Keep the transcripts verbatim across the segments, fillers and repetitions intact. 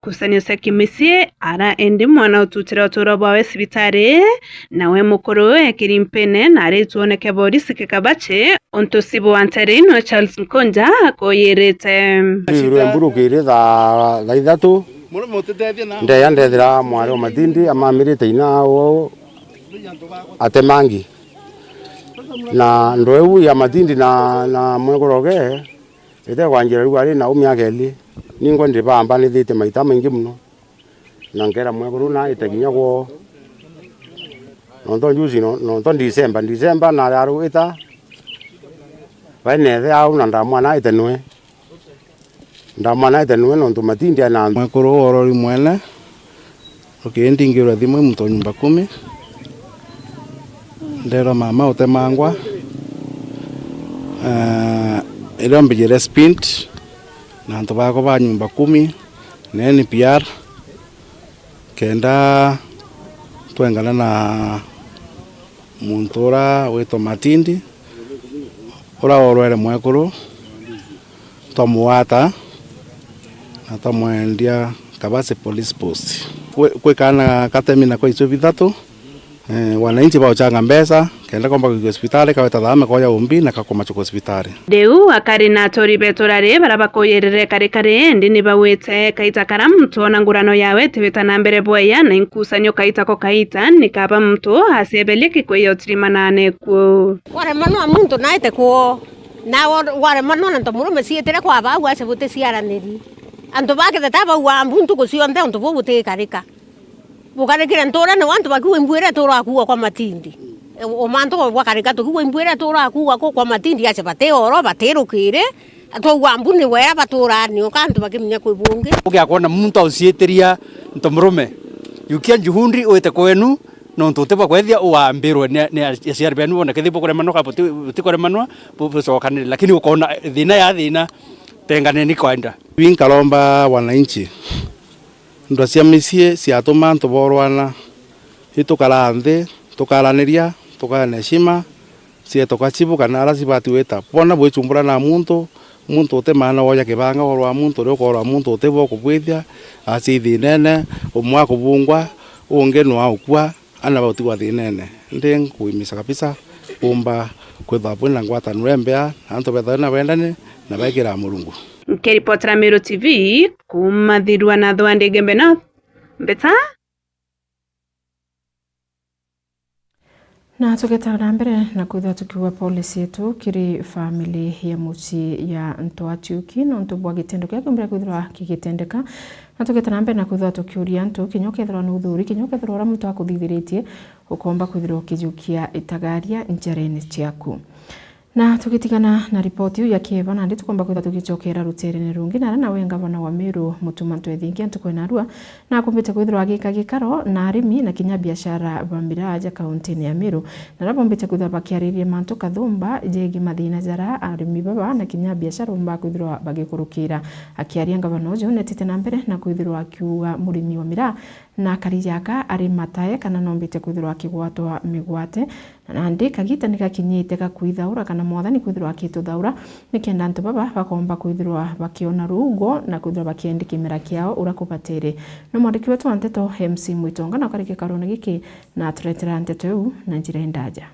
Nkusanio cia kimicii, ara indi mwana ututire uturo bwawe cibitari, nawe mukuru ekiri mpine na aritwoneke borisi kikabachi, untu Sibu wa Ntereino Charles Nkunja akuyirite. Mburu kiri thaa, thaa ithatu, ndeya ndethira mwari wa Matindi amamirite inya uu atemangi. Na ndwe iu ya Matindi na, na mwekoroge, itegwa Njira riu ari na umi akeli. Ningwa ndi bamba nithite maita maingi muno. Na nkera mwekuru na ite kinya kwoo. Nonto njuci no-, nonto December, December na ararugita. Bainethe au na ndamwana aite nwe. Ndamwana aite nwe nontu Matindi ana. Mwekuru orori mwene. Ukindingirwa thimu i muntu wa nyumba kumi. Nderwa mama utemangwa. Eh, iria mbijire spint na antu bakwa ba nyumba kumi na N P R, kenda twengana na muntu ura witwa Matindi, ura orwere mwekuru, twamugwata na twamwendia Kabasi Police Post. Kwi, kwi kaana katemi na kwa icio bithatu, eh, wananchi bauchanga mbeca, kenda komba kwigua hospitali, kaweta thame koja umbi na kakoma chuka hospitali. Riu akari na aturi betura ri bara bakuyirire kari kari, indi ni bawite kaita kara muntu ona ngurano yawe itiwita na mbere bweya, na inkusanio kaita ko kaita, ni kaba muntu acieberia kikwiyo tirimanane kuo. Waremanwa muntu naite kuo, na wa-, waremanwa na ntomurume ciitire kwa bau ace buticiaraniri. Antu bakitheta bau ambu ntuku cionthe untu buu butikarika. Bukarikire ntuurene wa antu bakiuga imbwire ituura akuuga kwa Matindi. E, o mantu bakarika tukiuga imbwire ituura akuuga ku kwa Matindi, ace bati oro, batirukiri. Twauga mbu ni wea batuura ni uka antu bakimenya kwi bungi. Ugiakwona muntu auciitiria ntomurume, yukia njuhundi wite kwenu, nontu uti bwa kwethia ugambirwe ni, ni aciari benu bona kethi bukuremanwa ka buti, butikuremanwa, bu-, bucokanire, lakini ukona thina ya thina, tenganeni kwaenda. Inkaromba wananchi. Ndwa cia micii ciatuma antu borwana. Itukaraa nthi, tukaraniria, tukaana heshima, cietu kachibu kana ara cibati wita. Bona bwichumbura na muntu, muntu uti maana woja kibanga orwa muntu, uri ukorwa muntu uti bo kubwithia, acia ithinene, umwe akubungwa, ungi nwa ukua, ana bautigwa thinene. Ndi nkuimisa kabisa, kumba kwithwa bwina ngwataniro imbea, na antu bethawe na bendani, na baikira Murungu. Nkiripotera Meru T V, Kuuma Thirwa na Thwande Igembe North, Mbeta. Na tugeta na mbere na kwithirwa tukiuga pole cietu kiri family ya mucii ya Ntwatiuki nontu bwa gitendo kiria kiumbire kwithirwa kigitendeka, na tugeta na mbere na kwithirwa tukiuria antu, kinya ukethirwa ni uthuri, kinya ukethirwa uria muntu akuthithiritie, ukomba kwithirwa ukijukia itagaria njarene ciaku. Na tugitigana na ripoti iu ya kieba, nandi tukomba kwithirwa tugicokera ruteerene rungi, na aria nawe ngavana wa Meru, Mutuma Ntwethingia, ntuku ya narua, nakumbite kwithirwa agika gikaro na arimi na kinya biashara ba miraa ja kauntine ya Meru, na aria bombite kwithirwa bakiariria mantu kathumba jegii mathina jara arimi baba na kinya biashara bombaa kwithirwa bagikurukira. Akiaria, ngavana uju netite na mbere na kwithirwa akiuga murimi wa miraa na akari jaka ari matae kana nombite kwithirwa akigwatwa migwate, na nandi kagita ni gakinyite ga kwithaura kana Mwathani kwithirwa akituthaura, nikenda antu baba bakomba kwithirwa bakiona ruugo na kwithirwa bakiendi kimera kiao uria kubatere. No mwandiki wetu wa nteto M C Mwitonga na ukari gikarone giki na aturetera nteto iu na njira indaja.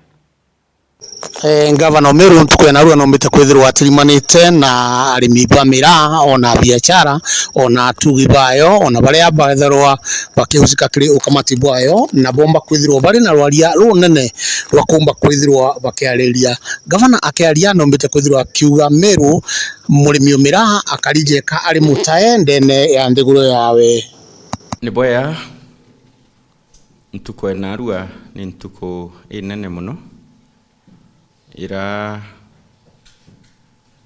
Eh, ngavana Omeru ntuku ya narua nombite kwithirwa atirimanite na arimi ba miraa, ona biashara, ona atugi bayo, ona baria bethirwa bakihusika kiri ukamati bwayo, na bomba kwithirwa bari na rwaria runene rwa kumba kwithirwa bakiariria. Ngavana akiaria nombite kwithirwa akiuga Meru murimi o miraa akari jeka ari mutae ndene ya nthiguru yawe. Ni bwea. Ntuku ya narua ni ntuku inene mono, ira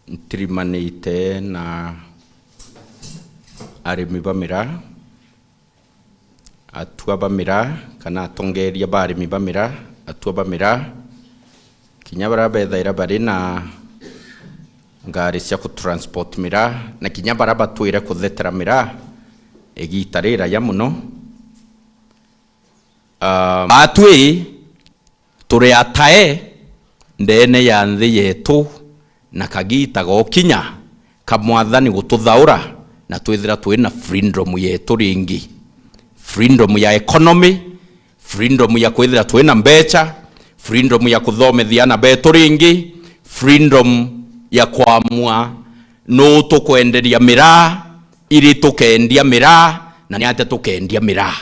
ntirimanite na arimi ba miraa, atua ba miraa, kana atongeria ba arimi ba miraa, atua ba miraa, kinya baria bethaira bari na ngari cia ku transport miraa, na kinya baria batwire kuthetera miraa igita riraja mono. Ah, atwi turi atae ndene ya nthi yetu, na kagita gokinya ka Mwathani gututhaura na twithira twina freedom yetu ringi, freedom ya economy, freedom ya kwithira twina mbecha, freedom ya kuthomithia ana betu ringi, freedom ya kwamua nuu tukwenderia miraa, iri tukendia miraa, na ni atia tukendia miraa.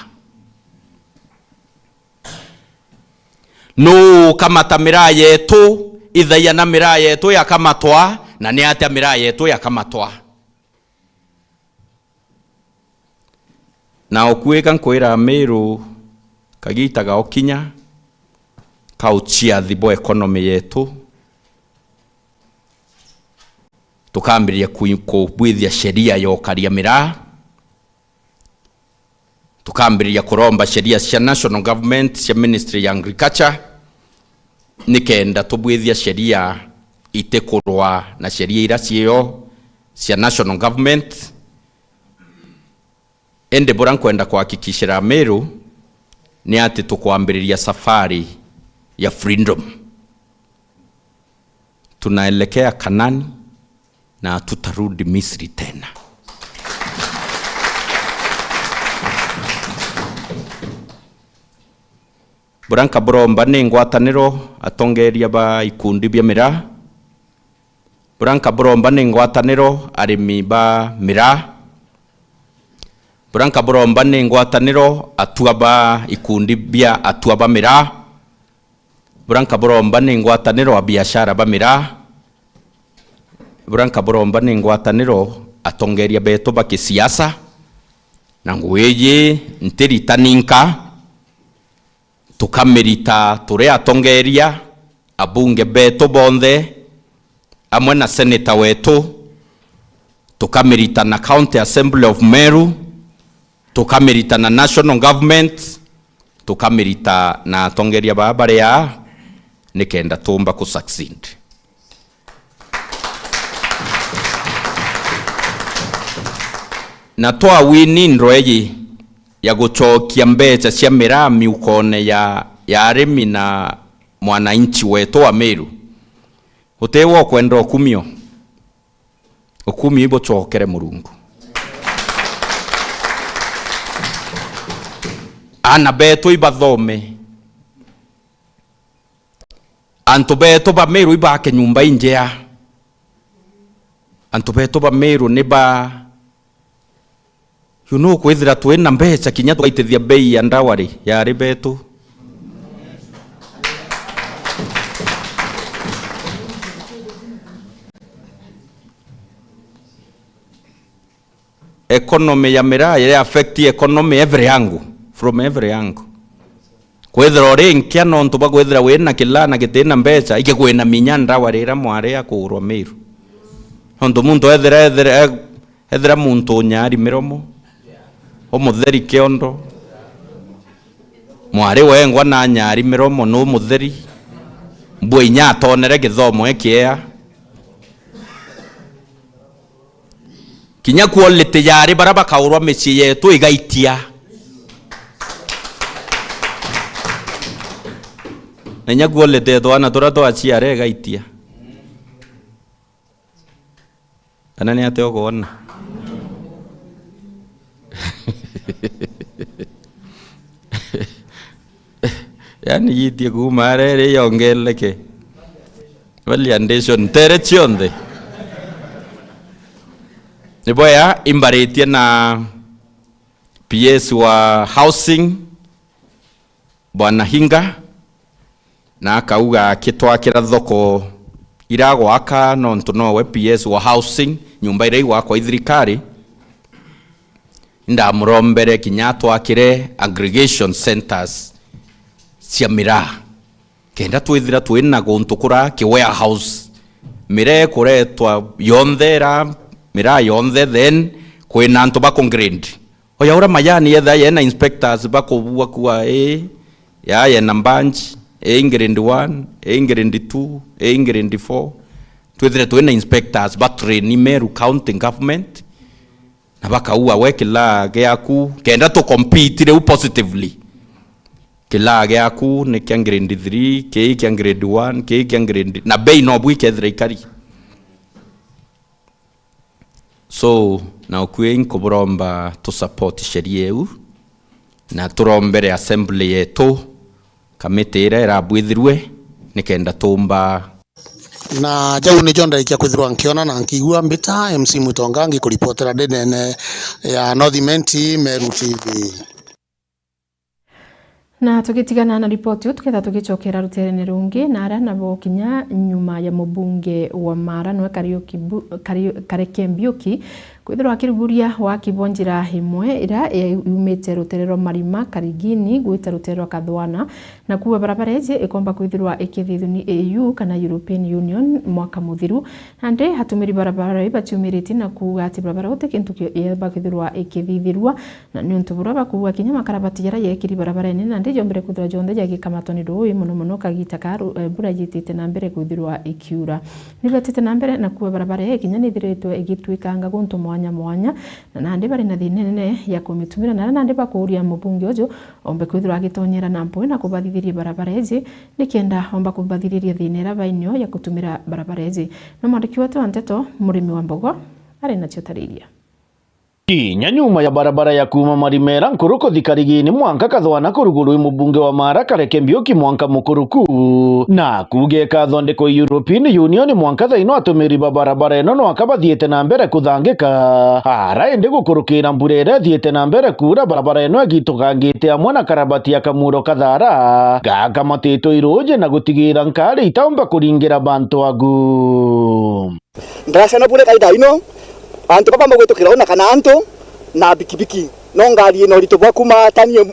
Nuu ukamata miraa yetu, ithaia na miraa yetu yakamatwa, na ni atia miraa yetu yakamatwa. Na ukuika nkwira Amiru, kagita gaokinya, ka uciathi bwa economy yetu, tukambiriria ku-, kubwithia sheria ya ukaria miraa, tukambiriria kuromba sheria cia national government, cia Ministry ya Agriculture, nikenda tubwithia sheria itikurwa na sheria iria ciio cia national government. Indi buria nkwenda kuhakikishira Amiru ni ati tukwambiriria safari ya freedom. Tunaelekea Kanani na tutarudi Misri tena. Buria nkaburomba ni ngwataniro atongeria ba ikundi bia miraa. Buria nkaburomba ni ngwataniro arimi ba miraa. Buria nkaburomba ni ngwataniro atua ba ikundi bia atua ba miraa. Buria nkaburomba ni ngwataniro a biashara ba miraa. Buria nkaburomba ni ngwataniro atongeria betu ba kisiasa. Na ngugi iji ntirita ninka, tukamirita turi atongeria, abunge betu bonthe, amwe na senator wetu, tukamirita na County Assembly of Meru, tukamirita na national government, tukamirita na atongeria baa bari aa, nikenda tuumba ku succeed. Na twawini ndweji ya gucokia mbeca cia miraa miukone ya, ya arimi na mwananchi wetu wa Meru, utiwa ukwenda ukumio. Ukumio ibucokere Murungu. Ana betu ibathome. Antu betu ba Meru ibake nyumba injea. Antu betu ba Meru ni ba, you know, kwithira twina mbeca kinya tugaitithia bei ya ndawari ya ari betu. Economy ya miraa iri affect economy every angle, from every angle. Kwithira uri nkia nontu bwa kwithira wina kilaa na gitina mbeca, igikwina minya ndawa rira mwari akugurwa Meru. Nontu muntu ethira, ethira, ethira muntu unyari miromo, umutheri kiondo, mwari wengwa na nyari miromo nu mutheri, mbua inya atonere githomo ekiea. Kinya quality ya ari baria bakaurwa micii yetu igaitia. Na inya quality ya twana turia twaciara igaitia. Kana ni atia ukwona? Yani yitie kuuma aria iri yongeleke. Validation, ntere cionthe. Ni bwega, imbaritie na P S wa housing, Bwana Hinga, na akauga akitwakira thoko iragwaka, nontu nowe P S wa housing, nyumba iria igwakwa i thirikari. Ndamurombere kinya atwakire aggregation centers cia miraa, kenda twithira twina guntu kura ki warehouse, miraa ikuretwa yonthe ira, miraa yonthe, then kwina antu ba ku grade. Oya uria majani yetha yena inspectors ba kubua kua, ii, ya yena mbanji, ii grade one, ii grade two, ii grade four. Twithire twina inspectors ba train Meru County Government, na bakaua we kilaa giaku, kenda tu compete riu positively. Kilaa giaku ni kia grade three, kii kia grade one, kii kia grade, na bei nobu ikethira ikari. So, Na ukui nkuburomba tu support sheria iu, na turombere assembly yetu, kamiti iria irabwithirue, nikenda tumba. Na jau nijo ndarikia kwithirwa nkiona na nkiigua. Mbita M C Mutonga, ngikuripotera ndinene ya North Imenti, Meru T V. Na tugitigana na ripoti iu, tuketha tugicokera ruterene rungi, na aria nabo kinya nyuma ya mubunge wa Mara nwe Kariuki Bu-, Kariu-, Kareke Mbiuki kwithirwa akiruguria waki bwa njira imwe iria yumite rutere rwa Marima Karigini gwita rutere rwa Kathwana, na kuuga barabara iji ikomba kwithirwa ikithithua ni A U kana European Union mwaka muthiru. Nandi atumiri barabara ii baciumiritie na kuuga ati barabara uu ti kintu ki-, yeba kwithirwa ikithithirua, na niuntu buria bakuuga kinya makarabati jaria yekiri barabarene nandi jombere kwithirwa jonthe jagikamatwa ni ruui, mono mono kagita ka ru-, eh, mbura jitite na mbere kwithirwa ikiura. Ni batite na mbere na kuuga barabara ii kinya nithiritwe igitwikanga guntu mwanya mwanya, na nandi bari na thina inene ya kumitumira, na aria nandi bakuuria mubunge uju ombe kwithirwa agitonyera na mpui na kubathithiria barabara iji, nikenda omba kubathiriria thina iria bainio ya gutumira barabara iji. Na mwandiki wetu wa nteto, Murimi wa Mbogo, ari nacio tariria. Kinya nyuma ya barabara ya kuuma Marimera nkuruku Thikarigini mwanka Kathwana kurugurwa i mubunge wa Mara Kareke Mbiuki mwanka mukuruku, na kuuga ikathondekwa i European Union mwanka thaino atumiri ba barabara ino nwaka bathiite na mbere kuthangika. Ara indi gukurukira mbura iria ithiite na mbere kuura, barabara ino igitugangite amwe na karabati ya Kamuro Kathara gakamatitwe i ruuji na gutigira nkari itaumba kuringira bantu agu. Ndaraca no bure kaida ino, antu baba bagwitukira ona kana antu na bikibiki. No ngari ino uritu bwa kuma tani em-,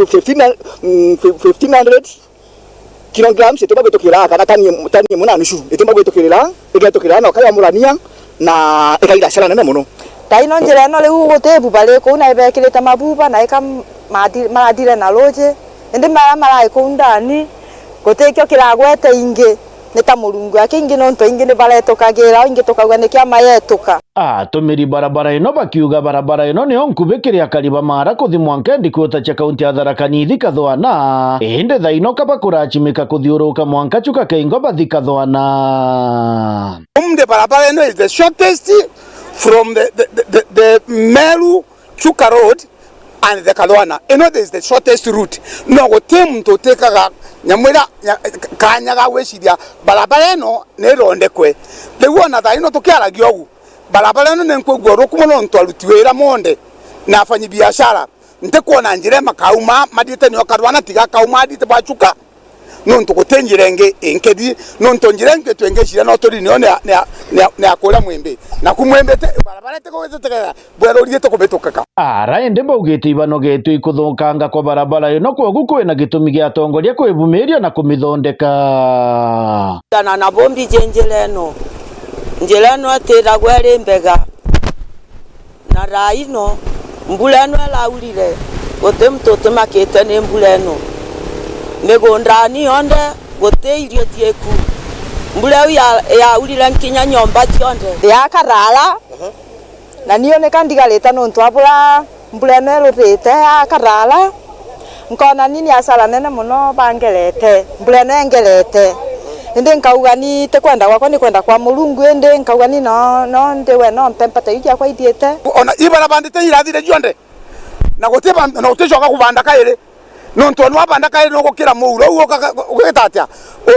fifteen, mm, fif-, fifteen hundred kilograms itumba gwitukira kana tani em-, tani imwe na nusu itumba gwitukirira, igetukirira na ukayamurania na ikaira hasara nene muno. Taino njira ino riu guti buba ri kuu na ibekirite mabuba na ika madi-, maradire na ruuji, indi mara marai kuu ndani gutikio kiragwete ingi. Ni ta Murungu aki ingi, nontu ingi ni baretukagira, ingi tukauga ni kiama yetuka. Atumiri barabara ino bakiuga barabara ino niyo nkubi kiri akari ba Mara kuthi mwanka ndikuta cia kaunti ya Tharaka Nithi Kathwana, indi thaino kaba kurachimika kuthiuruka mwanka Chuka Keingo bathi Kathwana. Umde barabara ino is the shortest from the, the, the, the, the Meru Chuka Road and the Kathwana. Ino is the shortest route. No guti muntu utikaga nyamu ira nya-, kanya ga gwiciria barabara ino ni irondekwe. Riu ona thaa ino tukiaragia ugu, barabara ino ni nkwigua uruku mono nontu aruti wira monthe na afanyi biashara. Ntikwona njira makauma mathiite nio Kathwana tiga akauma athiite bwa Chuka. Nontu guti njira ingi inkithi, nontu njira ingi twingiciria no turi nio ni ya, ni ya, ni ya, ni ya kuria Mwimbi. Naku Mwimbi ti, barabara itigwititikira, bwerurie ti kubitukika. Ara indi baugite ibanogetue ikuthukanga kwa barabara ino, kwogu kwina gitumi gia atongoria kwibumiria na kumithondeka. Kana na bo mbiji njira ino, njira ino itiragwa iri mbega. Na thaa ino, mbura ino iraurire, guti muntu utimakite ni mbura ino. Migundani yonthe, guti irio cieku. Mbura iu ya-, yaurire nkinya nyomba cionthe. Ya Karara, na niu nika ndigarite nontu wa bura mbura ino irurite ya Karara. Nkona ni ni hasara nene mono bangerete, mbura ino ingerete. Indi nkauga ni ti kwenda gwakwa, ni kwenda kwa Murungu, indi nkauga ni no, no ndiwe no mpe mpata iu ciakwa ithiite. Ona ibara bandite irathire cionthe, na guti ban-, na uticoka kubanda kairi, nontu ona wabanda kairi nugukira muuro, uu uka-, ugita atia?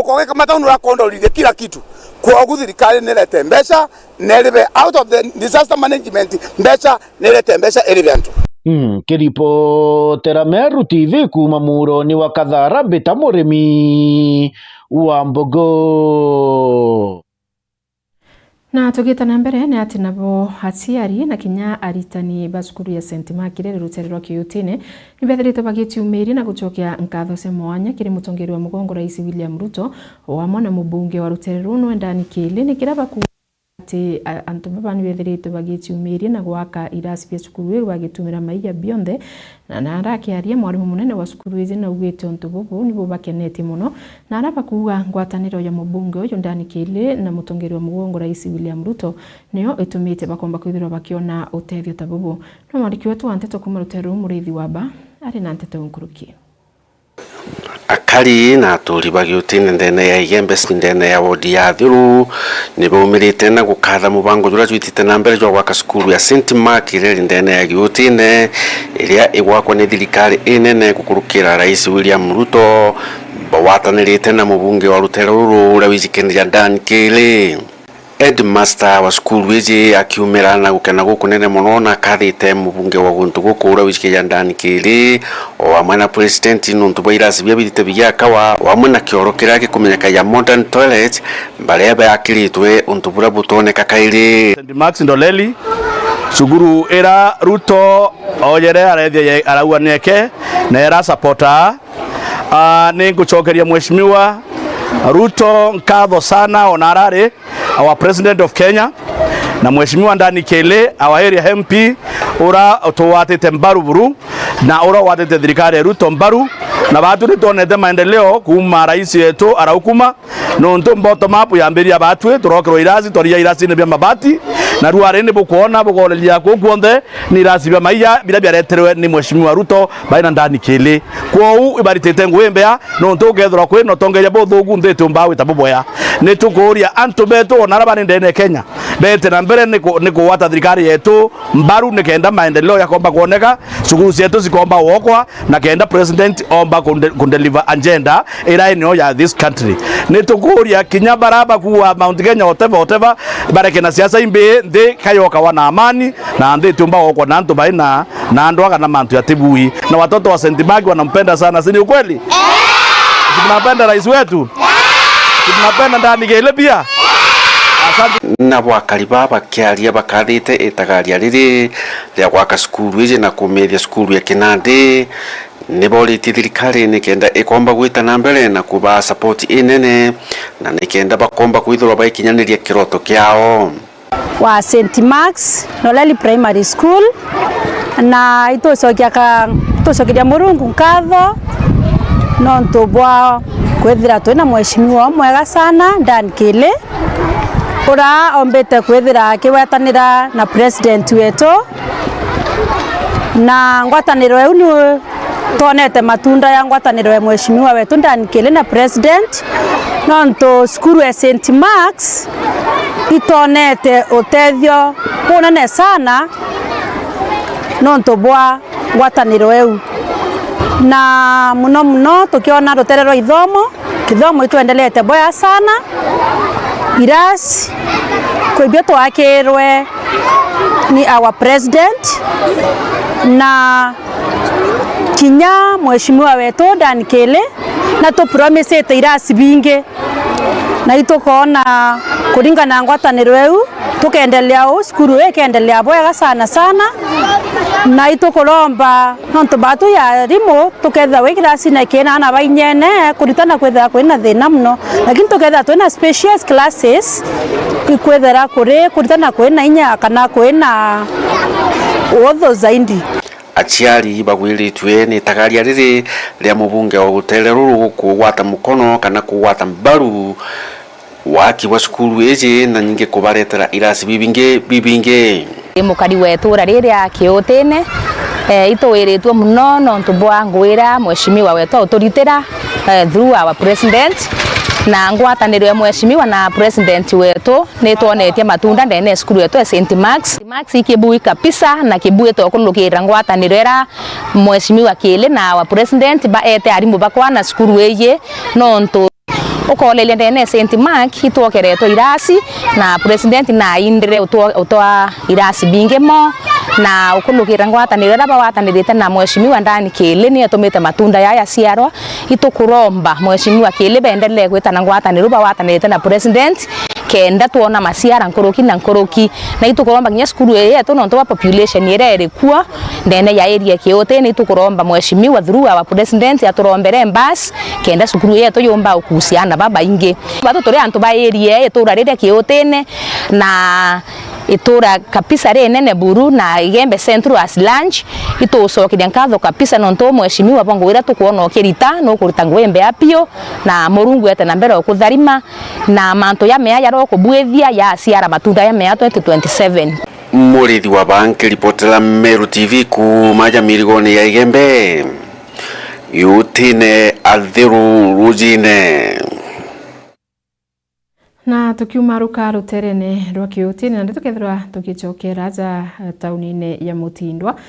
Uka ugikamata unu urakondorithia kila kitu. Kwogu thirikari nirete mbeca, neribe out of the disaster management, mbeca, nirete mbeca iribe antu. Mm, kiripotera Meru T V kuuma muuroni wa Kathara, mbita Murimi wa Mbogo. Na tugita na mbere, ni ati nabo aciari na kinya aritani ba cukuru ya Saint Mark iri rutere rwa Kiutine ni bethiritwe bagitiumiria na gucokia nkatho cia mwanya kiri mutongeria wa mugongo Rais William Ruto, o amwe na mubunge wa rutere ruu nwe Ndani Kiili, ni kiria baku- ati, a-, antu baba ni bethiritwe bagitiumiria na gwaka irasi bia cukuru iu bagitumira maiga bionthe. Na, na arakiaria, mwarimu munene wa cukuru iji naugite untu bubu ni bubakenetie mono, na ara bakuuga ngwataniro ya mubunge uyu Ndani Kiili na mutongeria wa mugongo Rais William Ruto niyo itumite bakomba kwithirwa bakiona utethio ta bubu. No mwandiki wetu wa nteto kuuma rutere ruu Muriithi Wamba ari na nteto nkuruki. A Aciari na aturi ba Giutine ndene ya Igembe, ndene ya wodi ya Athiru, ni baumirite na gukatha mubango juria jwitite na mbere jwa gwaka cukuru ya Saint Mark iria iri ndene ya Giutine, iria igwakwa ni thirikari inene gukurukira Rais William Ruto, bagwatanirite na mubunge wa rutere ruru uria wijikene ja Dan Kili. Headmaster wa cukuru iji akiumira na gukena gukunene mono na akathite mubunge wa guntu guku uria wijikene ja Dan Kili, o amwe na president nontu bwa irasi biria bithite bigiakawa, o amwe na kioro kiria gikumenyeka ja modern toilet, baria bakiritwe untu buria butoneka kairi. Saint Mark's Ndoleli, cukuru ira Ruto ojere arethia ye-, arauga nieke, na era supporter. Ah, ni ngucokeria Mheshimiwa Ruto nkatho sana, ona arari our President of Kenya, na Mheshimiwa Dan Kili, our area M P, ura utugwatite mbaru buru, na ura ugwatite thirikari ya Ruto mbaru, na batu ni twonete maendeleo kuuma rais wetu araukuma, nontu bottom up yambiria batwi, turokirwa irasi, twaria irasine bia mabati, na ruari ni bukwona bugoreria kuu kuonthe, ni irasi bia maiya biria biareterwe ni Mheshimiwa Ruto bai na Dan Kili. Kwou ibaritite ngui mbea, nontu ukethirwa kwi na utongeria buthuku nthi itiumbaa gwita bubwea. Ni tukuuria antu betu ona aria bari ndene ya Kenya, bete na mbere ni ku-, ni kugwata thirikari yetu mbaru, ni kenda maendeleo yakomba kwoneka, cukuru cietu cikomba gwokwa, na kenda president omba kunde-, kundeliver agenda ira ino ya this country. Ni tukuuria kinya bara bakuua Mount Kenya, whatever, whatever, bareke na siasa imbi, nthi kayokawa na amani, na nthi itiumba gwokwa na antu bai na, na ndwaa kana mantu ya tibui. Na watoto wa Saint Mark wanampenda sana, si ni ukweli? Si tunapenda rais wetu? Si tunapenda Dan Kili pia? Asante. Nabo akari baa bakiaria bakathite itagaria riri ria gwaka cukuru iji na kumithia cukuru ya kinandi, ni boritie thirikari ni kenda ikomba gwita na mbere na kubaa support inene, na ni kenda bakomba kwithirwa baikinyaniria kiroto kiao. Wa Saint Mark's Ndoleli Primary School, na itucokia ka-, itucokeria Murungu nkatho nontu bwa kwithira twina mheshimiwa umwega sana, Dan Kili, ura ombite kwithira akigwetanira na president wetu, na ngwataniro iu ni twonete matunda ya ngwataniro ya mheshimiwa wetu Dan Kili na president, nontu cukuru ya Saint Mark's itonete utethio bunene sana nontu bwa ngwataniro iu, na muno muno tukiona rutere rwa ithomo, kithomo itwendelete bwega sana. Irasi kwibio twakirwe ni our president, na kinya mheshimiwa wetu Dan Kili, na tupromisite irasi bingi, na itukoona kuringana na ngwataniro iu, tukendelea uu, cukuru ii ikendelea bwega sana sana, na itukuromba nontu batu ya arimu tukethirwa wi kirasine kina aana bainyene kuritana kwithira kwina thina muno, lakini tukethirwa twina spacious classes ikwithira kuri kuritana kwina inya kana kwina uuthu zaidi. Aciari bagwiritue ni itagaria riri ria mubunge wa gutere ruru kugwata mukono kana kugwata mbaru waki bwa cukuru iji na ningi kubaretera irasi bibingi bibingi. Ndi mukari wa itura riri ria Kiutine, eh, itwiritue muno nontu bwa ngui iria mheshimiwa wetu auturitira, eh, through our president, na ngwataniro ya mheshimiwa na president wetu nitwonetie matunda ndene ya cukuru yetu ya Saint Mark's. Mark's i kibui kabisa na kibui tukunukira ngwataniro iria mheshimiwa Kili na our president baete arimu bakwa na cukuru iji, nontu ukoleria ndene ya Saint Mark itwokeretwe irasi, na president naindire utwa, utwa irasi bingi mo, na ukunukira ngwataniro iria bagwatanirite na mheshimiwa Dan Kili ni etumite matunda yaya ciarwa. Itukuromba mheshimiwa Kili bendelee gwitana ngwataniro bagwatanirite na president, kenda twona maciara nkuruki na nkuruki. Na itukuromba kinya cukuru ii yetu nontu bwa population iria iri kuo ndene ya area Kiutine, itukuromba mheshimiwa through our president aturombere bus kenda cukuru yetu yumba ukucia aana babaingi. Batu turi antu ba area ii, itura riria Kiutine na itura kabisa rinene buru na Igembe Central as large, itugucokeria nkatho kabisa nontu mheshimiwa bwa ngui iria tukwona ukirita, nukurita ngui mbea piu, na Murungu ete na mbere ukutharima. Na mantu jamea jaria ukubwithia jaciara matunda jamea twenty twenty-seven. Murithi wa Banki, ripotera Meru T V kuuma ja mirigoni ya Igembe. Giutine athiru rujine. Na tukiuma ruka ruterene rwa Kiutine, nandi tukethirwa tugicokera aja taunine ya Mutindwa.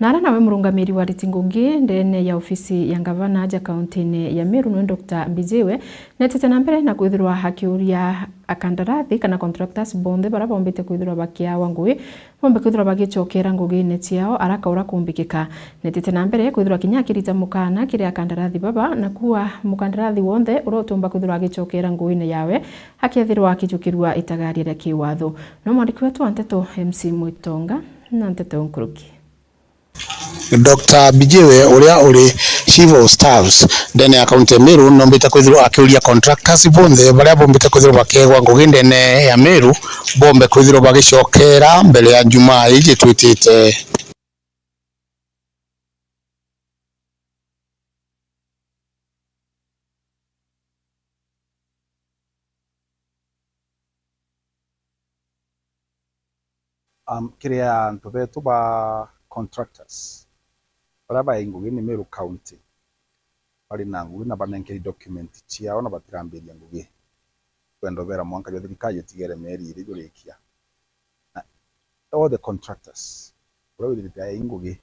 Na aria nawe murungamiri wa ariti ngugi ndene ya ofisi ya ngavana aja kauntine ya Meru, niwe Doctor Mbijiwe, netite na mbere na kwithirwa akiuria akandarathi kana contractors bonthe baria bombite kwithirwa bakiawa ngugi, bombe kwithirwa bagicokera ngugine ciao araka uria kumbikika. Netite na mbere kwithirwa kinya akirita mukana kiri akandarathi baba, na kuua mukandarathi wonthe uria utumba kwithirwa agicokera ngugine yawe, akethirwa akijukirua itagaria ria kiwatho. No mwandiki wetu wa nteto M C Mwitonga na nteto nkuruki. Doctor Bijiwe, uria uri Chief of Staffs ndene ya County ya Meru, nombite kwithirwa akiuria contractors bonthe baria bombite kwithirwa bakiegwa ngugi ndene ya Meru, bombe kwithirwa bagicokera mbere ya Jumaa iji twitite. Um, kiri antu betu ba contractors, baria bai ngugi ni Meru County, bari na ngugi na banenkeri document ciao na batirambiria ngugi. Kwenda ubera mwanka jwa thirikari jutigere mieri iri jurikia. Na all the contractors, uria withirite ai ngugi,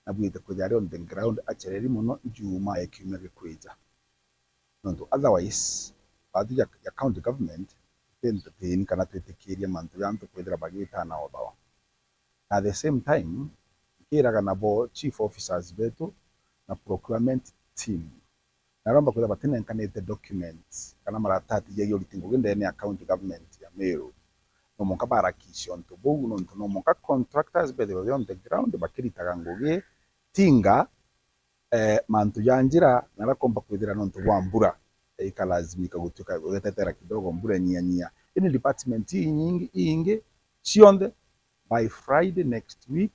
na bwite kwithira ari on the ground acereri mono Jumaa ya kiumia gikwija. Nontu otherwise, baathu ja, ja county government, ti entertain kana twitikiria mantu ja antu kwithira bagitana o thawa. Na at the same time, nkiraga nabo chief officers betu na procurement team, na aromba kwithira batinenkanite documents kana maratati ja uriti ngugi ndene ya county government ya Meru, no mwanka barakishe untu buu, nontu no mwanka contractors bethirwe be on the ground bakiritaga ngugi, tinga eh, mantu ja njira na rakomba kwithira nontu bwa mbura, eh, ikalazimika gutuika gugetetera kidogo mbura inyia nyia. Ini department inyingi, iingi cionthe by Friday next week,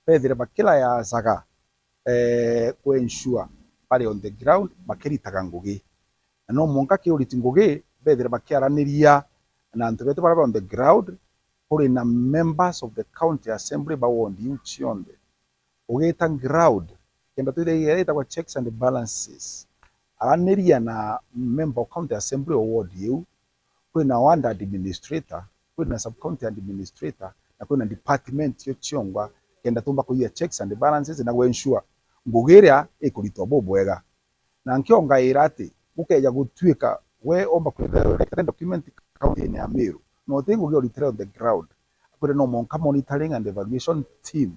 bethire bakirayacaga, eh, ku ensure bari on the ground bakiritaga ngugi. Na no mwanka ki uriti ngugi, bethire bakiaraniria na antu betu baria ba on the ground, kuri na members of the county assembly ba ward iu cionthe. Ugita ground, kenda twithe iria itagwa checks and balances. Araniria na member of county assembly o ward iu, kwina ward administrator, kwina sub county administrator, na kwina department cio ciongwa, kenda tumba kuiya checks and balances na gwensure ngugi iria ikuritwa bubwega. Na nkiongaira ati gukeja gutuika we omba kwithira urekere document county-ini ya Meru, na uti ngugi uritire on the ground, akwire no mwanka monitoring and evaluation team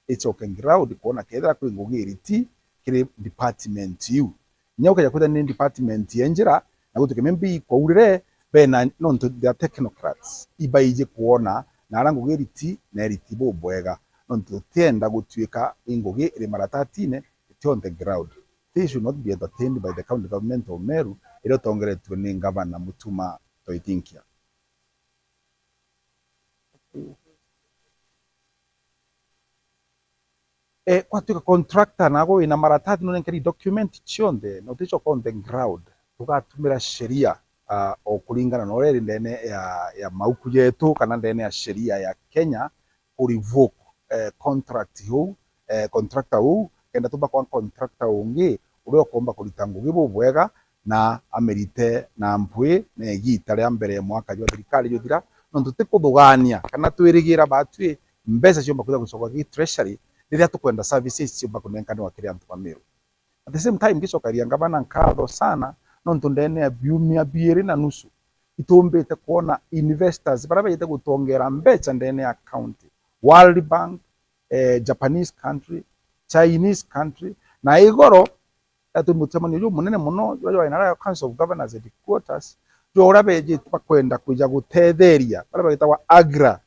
icoke ground kwona kethira kwi ngugi iriti kiri department iu. Kinya gukeja kwithira ni department ya njira, na gutuike maybe ikwaurire, bena nontu they are technocrats, ibaiji kwona na ara ngugi iriti na iriti bubwega, nontu tutienda gutuika i ngugi iri maratatine, iti on the ground. They should not be entertained by the county government of Meru, iria utongeretue ni Ngavana Mutuma Toitinkia. Eh, kwatuika contractor nago wina maratathi nunenkeri document cionthe, na uticoka on the ground, tugatumira sheria, ah, o kuringana na uria iri ndene ya, ya mauku jetu kana ndene ya sheria ya Kenya, ku revoke, eh, contract uu, eh, contractor uu, kenda tumba kwa contractor ungi uria ukomba kurita ngugi bubwega na amirite na mpwi na igiita ria mbere ya mwaka jwa thirikari juthira, nontu ti kuthugania kana twirigira batwi mbeca ciomba kwija gucoka ki treasury riria tukwenda services ciomba kunenkanirwa kiri antu ba Meru. At the same time, ngicokeria ngavana nkatho sana, nontu ndene ya biumia biiri na nusu, itumbite kwona investors baria bejite gutwongera mbeca ndene ya county. World Bank, eh, Japanese country, Chinese country, na igoro, eh, turi mucemanio jumunene mono, jwa, jwa Narayo Council of Governors Headquarters, jwa uria bejite bakwenda kwija gutetheria baria bagitagwa agra,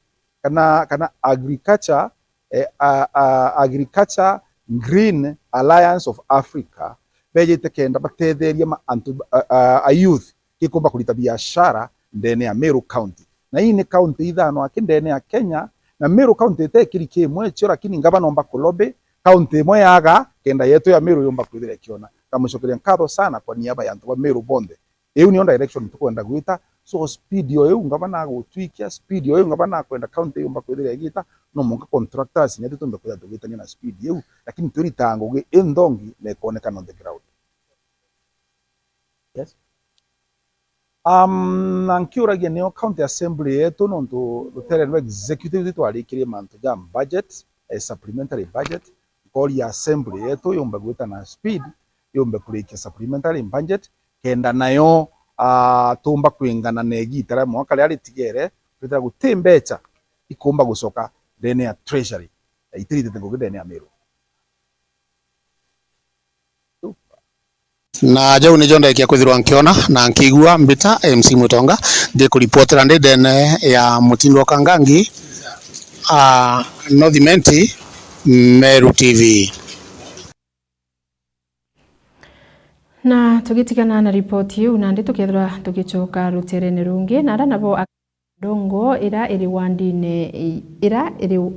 kana, kana agriculture, eh, a, a, Agriculture Green Alliance of Africa, bejite kenda batetheria ma, antu, a, a, a youth gikumba kurita biashara ndene ya Meru County. Na ii ni county ithano aki ndene ya Kenya, na Meru County itekiri kimwe cio, lakini ngavana omba kulobe county imwe yaga, kenda yetu ya Meru yumba kwithira ikiona. Ngamucokeria nkatho sana kwa niaba ya antu ba Meru bonthe. Iu niyo direction tukwenda gwita. So speed o iu ngavana agutwikia, speed o iu ngavana akwenda county yumba kwithira igita, no mwanka contractors inya tutumbe kwithira tugitania na speed iu, lakini twiritaga ngugi inthongi na ikonekana on the ground. Yes. Um, na nkiuragia nio county assembly yetu, nontu rutere rwa executive twarikirie mantu ja budget, eh, supplementary budget, nkoria assembly yetu yumbe gwita na speed, yumbe kurikia supplementary budget, kenda nayo, ah, tumba kwingana na igita ria mwaka riria ritigere, twithira guti mbecha ikumba gucoka ndene ya treasury, eh, itiritite ngugi ndene ya Meru. Na jau nijo ndekia kwithirwa nkiona na nkigua mbita M C Mutonga, ndi kuripotera ndi ndene ya Mutindo wa Kangangi, a North Imenti, Meru T V. Na tugitigana na ripoti iu, nandi tukethirwa tugicoka ruterene rungi, na ara nabo Ndongo ira iri wandine i-, ira iri u-,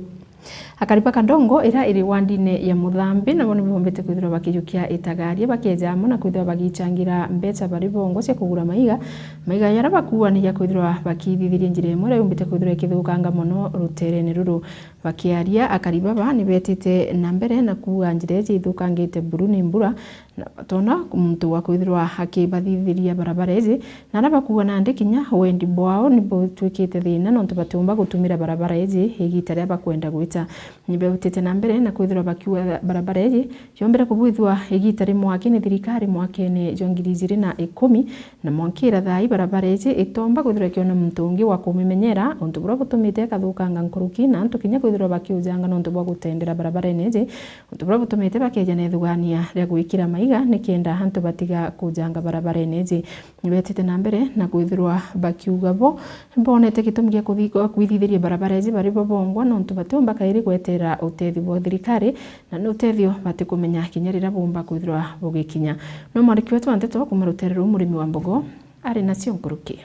akari ba Kandongo ira iri wandine ya Muthambi, nabo nibombete kwithirwa bakijukia itagaria, bakeja amwe na kwithirwa bagichangira mbecha bari bongwa cia kugura maiga, maiga jaria bakuuanagia kwithirwa bakithithiria njira imwe iria yumbite kwithirwa ikithukanga mono ruterene ruru. Bakiaria, akari baba nibetite na mbere na kuuga njira iji ithukangite buru ni mbura, na batona muntu wa kwithirwa akibathithiria barabara iji, na aria bakuuga nandi kinya wendi bwao nibutwikite thina, nontu batiumba gutumira barabara iji igita riria bakwenda gwita. Nibeutite na mbere na kwithirwa bakiuga barabara iji yombere kubwithua igita ri mwaki ni thirikari mwakene jwa ngiri ijiri na ikumi, na mwankira thaa ii barabara iji itomba kwithirwa ikiona muntu ungi wa kumimenyera, untu buria butumite ikathukanga nkuruki, na antu kinya kwithirwa bakiujanga nontu bwa gutendera barabarene iji, untu buria butumite bakeja na ithugania ria gwikira maiga nikenda antu batiga kujanga barabarene iji. Nibetite na mbere na kwithirwa bakiuga bo bonete gitumi gia kuthi-, kwithithiria barabara iji bari bo bongwa, nontu batiumba kairi gwetera utethio bwa thirikari, na ni utethio batikumenya kinya riria bumba kwithirwa bugikinya. No mwandiki wetu wa nteto kuuma rutere ruu, Murimi wa Mbogo, ari nacio nkuruki.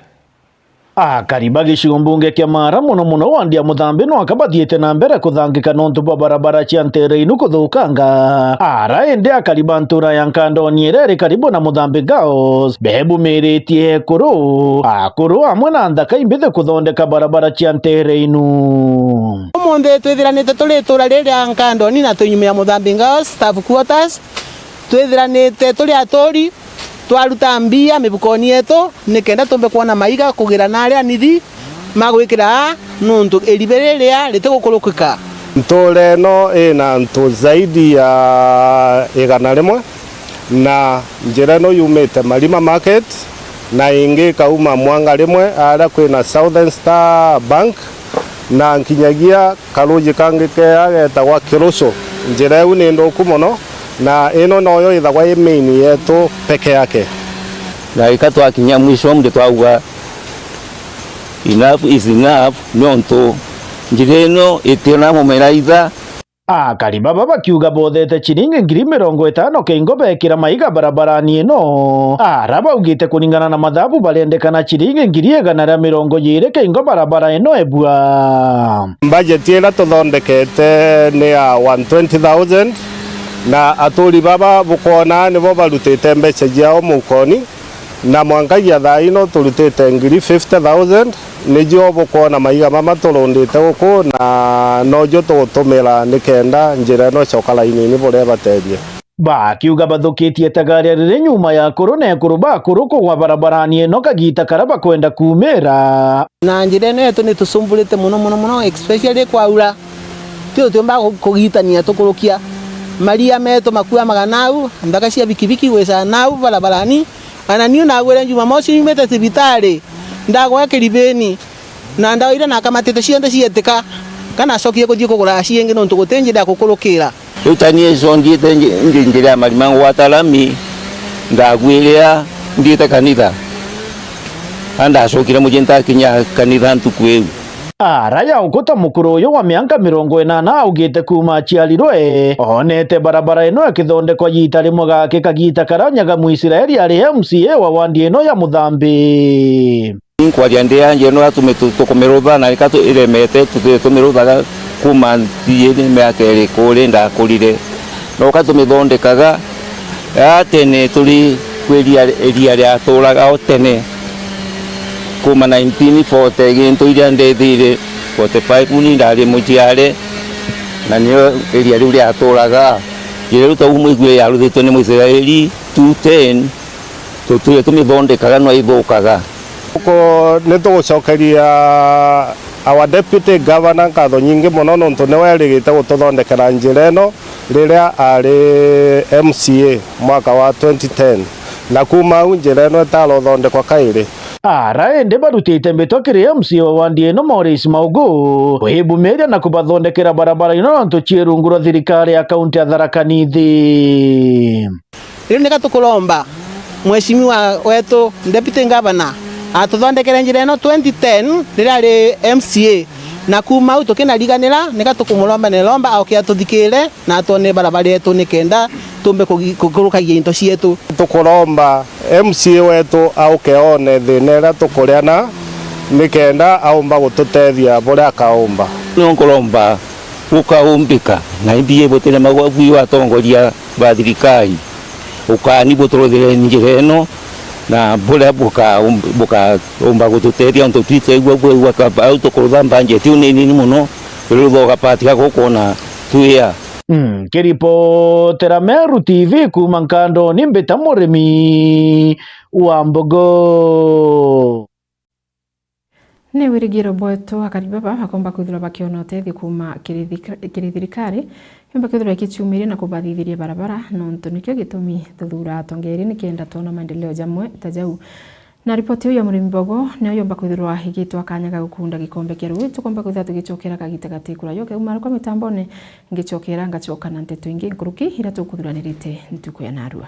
Akari ba gicigo mbunge kia Maara, mono mono wandi ya Muthambi, no aka bathiite na mbere kuthangika nontu bwa barabara cia nteere inu kuthukanga. Ara indi akari ba ntura ya Nkandoni iria iri karibu na Muthambi Girls, bebumiritie ekuru, akuru amwe na nthaka imbithi kuthondeka barabara cia nteere inu. Umunthi twithiranite turi itura riri ria Nkandoni na twi nyuma ya Muthambi Girls staff quarters, twithiranite turi aturi, twaruta mbia mibukoni yetu, nikenda tumbe kwona maiga kugira na aria nithi magwikira aa, nuntu iribe riria ritigukurukika. Ntuura ino ina antu zaidi ya igana rimwe, na njira ino yumite Marima Market, na ingi ikauma Mwanga rimwe, aria kwina Southern Star Bank, na nkinyagia karuji kangi keea getagwa Kirucu. Njira iu ni nthuku mono, na ino noyo ithagwa i main yetu peke yake. Na ika twakinya mwisho, mri twauga, "Enough is enough," nontu njira ino itiona mumera itha. Akari baba bakiuga bothete chiringi ngiri mirongo itano keingo bekira maiga barabarani ino. Ara baugite kuringana na mathabu barendekana chiringi ngiri igana ria mirongo jiiri keingo barabara ino ebua. Budget ira tuthondekete ni ya one twenty thousand, na aturi baba bukwona nibo barutite mbeca ciao mukoni, na mwankagia thaa ino turutite ngiri fifty thousand, nicio bukwona maiga mama turundite guku, na nojo tugutumira nikenda njira ino icoka lainini buria ibatethia. Bakiuga bathukitie tagaria riri nyuma ya akuru na ekuru ba akuru kugwa barabarani ino kagita karia bakwenda kumira. Na njira ino yetu ni tusumburite mono, mono, mono, especially kwaura. Tio tiumba ku-, kugitania tukurukia. Maria metu makuamaga nau, nthaka cia bikibiki gwica nau barabarani. Ana niu nagwire Jumamosi nyumite cibitari, ndagwa kiribini, na ndawa iria nakamatite cionthe cietika, kana acokie kuthii kugura ciingi nontu guti njira ya gukurukira. Riu ta nie ico nthiite nji-, nji-, njira ya Marima ngwata rami, ndagwiria nthiite kanitha. Na ndacokire mucii ntakinya kanitha ntuku iu. Ara ya ukuta mukuru uyu wa mianka mirongo inana augite kuuma aciarirwe, onete barabara ino ikithondekwa giita rimwe gaki kagiita karia Nyaga Mwisraeli ari M C A wa wandi ino ya Muthambi. Inkwaria ndi anja ino atumi tu-, tukumirutha na ika tu-, iremete, tutire tumiruthaga kuuma nthiini miaka iri kuri ndakurire. Noka tumithondekaga, aa tene turi kwi iria, iria riaturaga o tene. Kuuma nineteen forty gintu iria ndethire, forty five ni ndari muciare, na nio iria riu riaturaga. Iria riu tau mwigue yaruthitwe ni Mwisraeli, two ten, Tuge tumithondekaga no ithukaga. Tuku-, nitugucokeria our deputy governor nkatho nyingi mono nontu niwe erigite gututhondekera njira ino riria ari M C A mwaka wa twenty ten, na kuuma au njira ino itarothondekwa kairi. Ara indi barutite mbitwa kiri M C A wa wandi ino Maurice Maugu, kwibumiria na kubathondekera barabara ino nontu cii rungu rwa thirikari ya kaunti ya Tharaka Nithi. Riu nika tukuromba Mheshimiwa wetu Deputy Governor atuthondekere njira ino twenty ten riria ari M C A, na kuuma au tukinariganira, nika tukumuromba na iromba auke atuthikire na atwone barabara yetu nikenda tumbe kugi-, kukurukagia into cietu. Tukuromba M C A wetu auke one thina iria tukuriana nikenda aumba gututethia buria akaumba. Ni nkuromba gukaumbika na ithui butiremagwa bwi atongoria ba thirikari, ukani buturuthire njira ino, na buria buka-, bukaumba gututethia untu twitwigua bwigua kaba au tukurutha mbanjeti iu ni nini mono, riu thogapati gagukwona twia. Mm, kiripotera Meru T V kuuma Nkandoni, mbita Murimi wa Mbogo. Ni wirigiro bwetu akari baba bakomba kwithirwa bakiona utethio kuuma kiri thika-, kiri thirikari, yomba kwithirwa ikiciumiria na kubathithiria barabara, nontu nikio gitumi tuthuura atongeria nikenda twona maendeleo jamwe ta jau. Na ripoti iu ya Murimi Mbogo niyo yomba kwithirwa igitwa kanya ga gukunda gikombe kia rui, tukomba kwithirwa tugicokera kagita gati kurayo. Keuma rukwa mitambone, ngicokera ngacoka na nteto ingi nkuruki iria tukuthuranirite ntuku ya narua.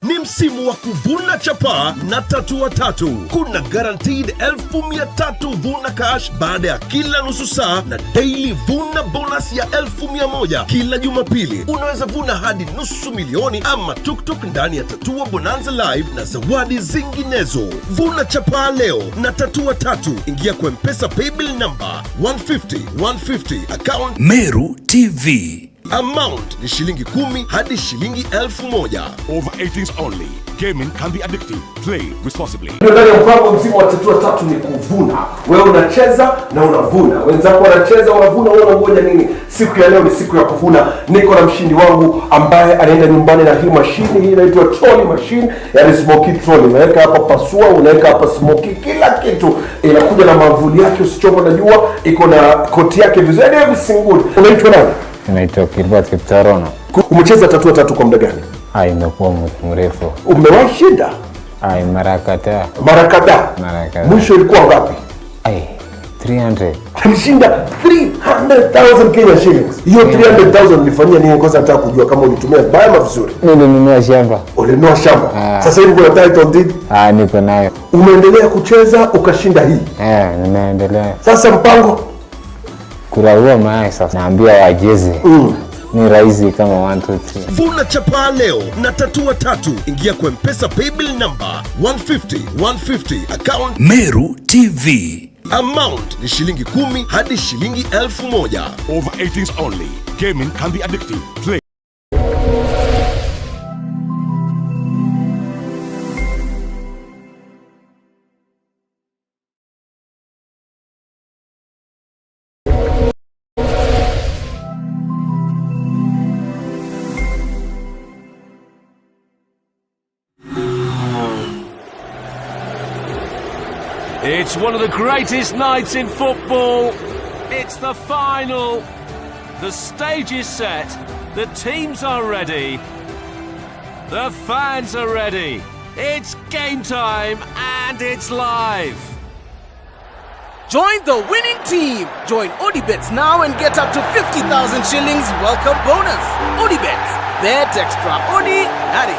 Ni msimu wa kuvuna chapa na Tatua Tatu. Kuna guaranteed elfu mia tatu Vuna Cash baada ya kila nusu saa na daily Vuna bonus ya elfu mia moja kila Jumapili. Unaweza vuna hadi nusu milioni ama tuktuk ndani ya Tatua Bonanza Live na zawadi zinginezo. Vuna chapa leo na Tatua Tatu. Ingia kwa M-Pesa paybill number one fifty, one fifty, account Meru T V. Amount ni shilingi kumi hadi shilingi elfu moja. Over eighteens only. Gaming can be addictive. Play responsibly. Ndio ndani ya mpango mzima wa Tatua Tatu ni kuvuna. Wewe unacheza na unavuna. Wenzako wanacheza, wanavuna, wewe unangoja nini? Siku ya leo ni siku ya kuvuna. Niko na mshindi wangu ambaye anaenda nyumbani na hii mashini. Hii inaitwa trolley machine, yani smoky trolley. Unaweka hapa pasua, unaweka hapa smoky, kila kitu. Inakuja na mwavuli yake, usichomwe na jua. Iko na koti yake vizuri. Yani everything good. Unaitwa nani? Naitwa Gilbert Kiptarono. Ku-, umecheza Tatua Tatu kwa muda gani? Ah, imekuwa mu-, mrefu. Umewahi shinda? Ah, mara kadhaa. Mara kadhaa? Mara kadhaa. Mwisho ilikuwa ngapi? Ai, three hundred. Alishinda three hundred thousand Kenya shillings. Hiyo Yeah. three hundred thousand ulifanyia nini? Kwanza nataka kujua kama ulitumia vibaya ama vizuri. Nilinunua shamba. Ulinunua shamba. Ah. Sasa hivi kuna title deed? Ah, niko nayo. Umeendelea kucheza ukashinda hii? Eh, nimeendelea. Sasa mpango? Kurarua mayai sasa. Naambia wacheze. Mm. Ni rahisi kama one, two, three. Vuna chapa leo na Tatua Tatu. Ingia kwa M-Pesa paybill number one fifty, one fifty, account Meru T V. Amount ni shilingi kumi hadi shilingi elfu moja. Over eighteens only. Gaming can be addictive. Play. It's one of the greatest nights in football. It's the final. The stage is set. The teams are ready. The fans are ready. It's game time and it's live. Join the winning team. Join Odibets now and get up to fifty thousand shillings welcome bonus. Odibets. Bet extra. Odi nari.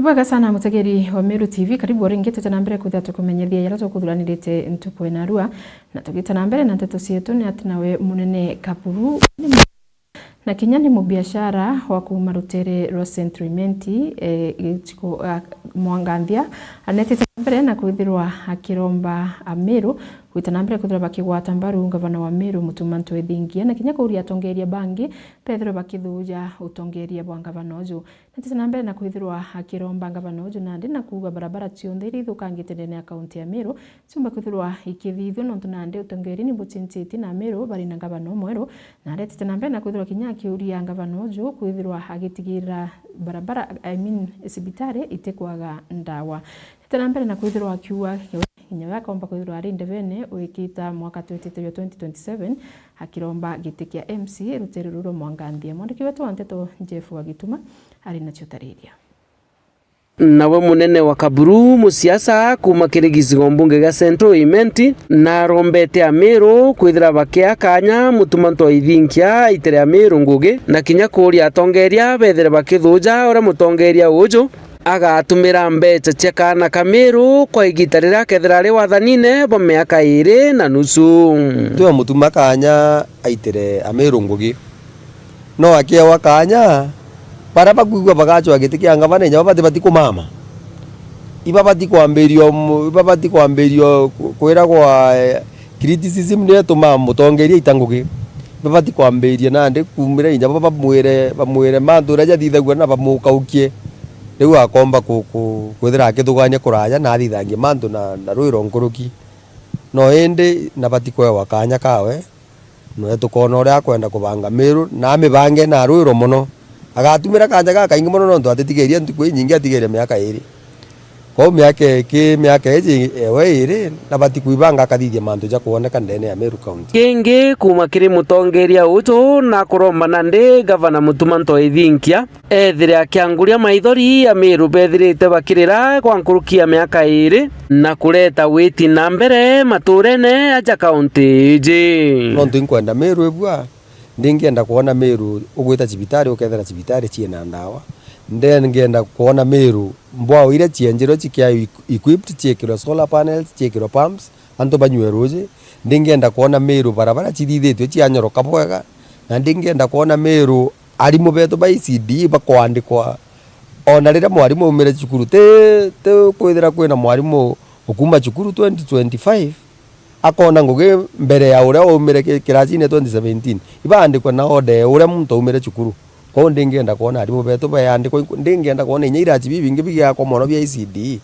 Bwega sana, mutegeri wa Meru T V, karibu o ringi. Tute na mbere kwithira tukumenyethia jaria tukuthuranirite ntuku ya narua, na tugite na mbere na nteto cietu, ni ati nawe munene Kaburu na kinya ni mubiashara wa kuuma rutere rwa Central Imenti, eh, giciko, ah, Mwanganthia, anetite na mbere na kwithirwa akiromba Ameru gwita na mbere kwithirwa bakigwata mbaru ngavana wa Meru Mutuma M'Ethingia, na kinya kuuria atongeria bangi bethirwe bakithuja utongeria bwa ngavana uju. Netite na mbere na kwithirwa akiromba ngavana uju nandi na kuuga barabara cionthe iria ithukangite ndene ya kaunti ya Meru ciumba kwithirwa ikithithua, nontu nandi utongeria ni bucinjitie na Meru bari na ngavana umweru, na aretite na mbere na kwithirwa kinya akiuria ngavana uju kwithirwa agitigirira barabara, I mean, cibitari itikwaga ndawa. Netite na mbere na kwithirwa akiuga kinya we akomba kwithirwa ari ndebene wikita mwaka twitite jwa twenty twenty-seven, akiromba giti kia M C A rutere ruru rwa Mwanganthia. Mwandiki wetu wa nteto Jeff Wagituma ari nacio tariria. Nawe munene wa Kaburu, musiasa kuuma kiri gicigo mbunge gia Central Imenti, narombete Ameru kwithira bakia kanya Mutuma M'Ethingia aitere Ameru ngugi, na kinya kuuria atongeria bethire bakithuja uria mutongeria uju agatumira mbeca cia kaana ka Meru kwa igita riria akethira ari wathanine bwa miaka iiri na nusu. Twe Mutuma kanya aitire Ameru ngugi. No akiewa kanya, baria bakwigua bagacwa giti kia ngavana inya babati bati kumama. Ibabati kwambirio mu-, ibabati kwambirio ku-, kwiragwa, eh, criticism niyo itumaa mutongeria aita ngugi. Ibabati kwambiria nandi kumira inya baba bamwire, bamwire mantu uria jathithagua na bamukaukie. Riu akomba ku-, ku-, kwithira akithugania kuraya na athithangie mantu na, na rwiro nkuruki. No indi nabati kwewa kanya kawe. Nwe tukoona uria akwenda kubanga Meru, na amibange na rwiro mono. Agatumira kanja gakaingi mono, nontu atitigeria ntuku inyingi, atigeria miaka iiri. Kwou miaka iki, miaka iji ewe iiri, nabati kwibanga akathithia mantu ja kwoneka ndene ya Meru County. Kingi kuuma kiri mutongeria uju na kuromba nandi Gavana Mutuma M'Ethingia, ethire akianguria maithori Ameru bethirite bakirira kwa nkuruki ya miaka iiri na kureta witi na mbere maturene aja kaunti iji. Nontu inkwenda Meru ibua, ndingienda kwona Meru ugwita cibitari ukethira cibitari ciina ndawa. Ndingienda kwona Meru mbwao iria cienjerwe cikia equ-, equipped, ciikirwe solar panels, ciikirwe pumps, antu banyue ruuji. Ndingienda kwona Meru barabara cithithitue cianyoroka bwega, na ndingienda kwona Meru arimu betu ba E C D bakwandikwa. Ona riria mwarimu aumire cukuru, ti, ti kwithira kwina mwarimu ukuuma cukuru twenty twenty-five akona ngugi mbere ya uria waumire ki-, kirasine twenty seventeen. Ibaandikwe na order ya uria muntu aumire cukuru. Kwou ndingienda kwona arimu betu bayandikwa, ndingienda kwona inya iraci bibingi bigiakwa mono bia E C D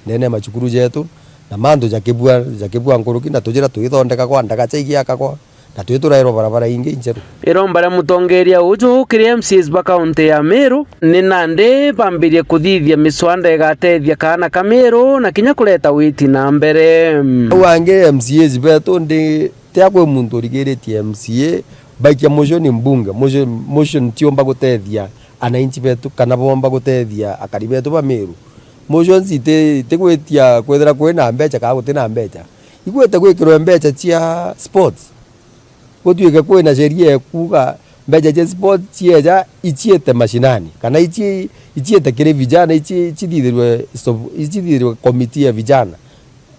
ndene ya macukuru jetu, na mantu jakibua, jakibua nkuruki, na tujira twithondeka kwa ndagaca igiakagwa, na twiturairwa barabara ingi injeru. Iromba ria mutongeria uju kiri M C As ba kaunti ya Meru ni nandi bambirie kuthithia miswanda igatethia kaana ka Meru na kinya kureta witi na mbere. Au angi M C As betu ndi Tia kwi muntu urigiritie M C A, baikia motion mbunge, motion, motion tiumba gutethia ananchi betu kana bomba gutethia akari betu ba Meru. Motions iti, itigwitia kwithira kwina mbeca kana gutina mbeca. Igwite gwikirwe mbeca cia sports. Gutwike kwina sheria ikuuga mbeca cia sports cieja iciite mashinani, kana ici-, iciite kiri vijana, ici-, icithithirwe sub-, icithithirwe committee ya vijana.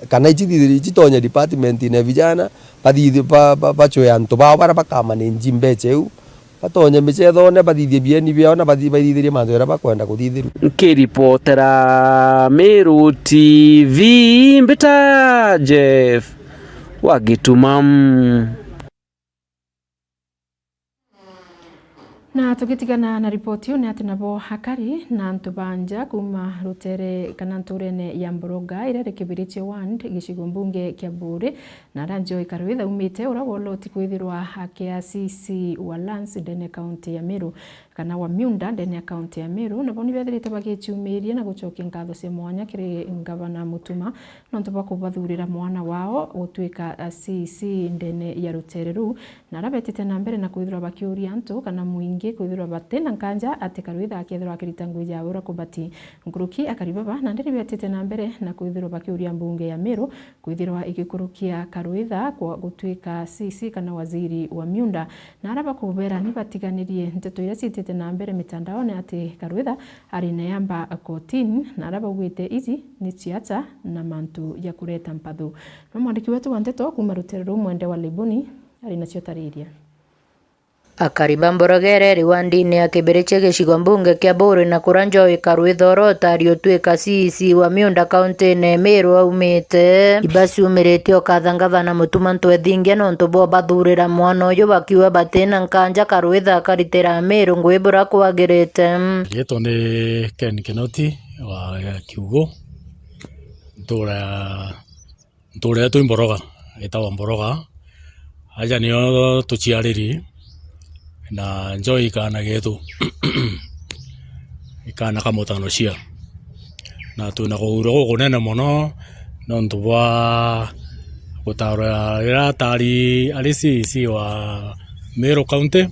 Kana ici thithiri, ici tonye department ine vijana, bathithi-, ba-, ba-, bacwe antu bao baria bakamanage mbeca iu, batonye micethone, bathithie bieni biao na bathi-, bathithirie mantu jaria bakwenda kuthithirua. Nkiripotera Meru T V, mbita Jeff wa Gituma. Na tugitigana na ripoti iu, ni ati nabo akari na antu ba nja kuuma rutere kana nturene ya Mboroga iria iri Kibirichia ward, gicigo mbunge kia Buuri, na aria Joy Karwitha aumite, uria woloti kwithirwa akia C C wa Lands ndene kaunti ya Meru, kana wa Miunda ndene ya kaunti ya Meru, nabo ni bethirite bagicumiria na gucokia nkatho cia mwanya kiri ngavana Mutuma nontu bwa kubathurira mwana wao gutuika C C ndene ya rutere ruu, na aria betite na mbere na kwithirwa bakiuria antu kana mwingi ingi kwithirwa batina nkanja ati Karwitha akethirwa akirita ngugi jawe uria kubati. Nkuruki akari baba nandi ni betite na mbere na kwithirwa bakiuria mbunge ya Meru kwithirwa igikurukia Karwitha kwa gutwika C C kana waziri wa miunda, na aria bakubera ni batiganirie nteto iria ciitite na mbere mitandaone ati Karwitha ari na yamba kotini, na aria baugite iji ni ciaca na mantu ja kureta mpathu. No mwandiki wetu wa nteto kuuma rutere ruu Mwende wa Laiboni ari nacio tariria. Akari ba Mborogere ri wandini ya Kibirichi gicigo mbunge kia Buuri na kuria Njoe Karwitha uria utari utwika C E C wa miunda kauntine ya Meru aumite, ibaciumiritie ukatha ngavana Mutuma M'Ethingia nontu bwa bathurira mwana uyu bakiuga batina nkanja Karwitha akaritira Ameru ngugi buria kwagirite. Riitwa ni Ken Kinoti wa Kiugu, ntuura Ntuura yetu i Mboroga, itagwa Mboroga. Aja nio tuciariri, na Njoe i kaana getu, i kaana ka mutano cia. Na twina kuurwa gukunene mono nontu bwa gutaarwa riria atari ari C E C wa Meru County,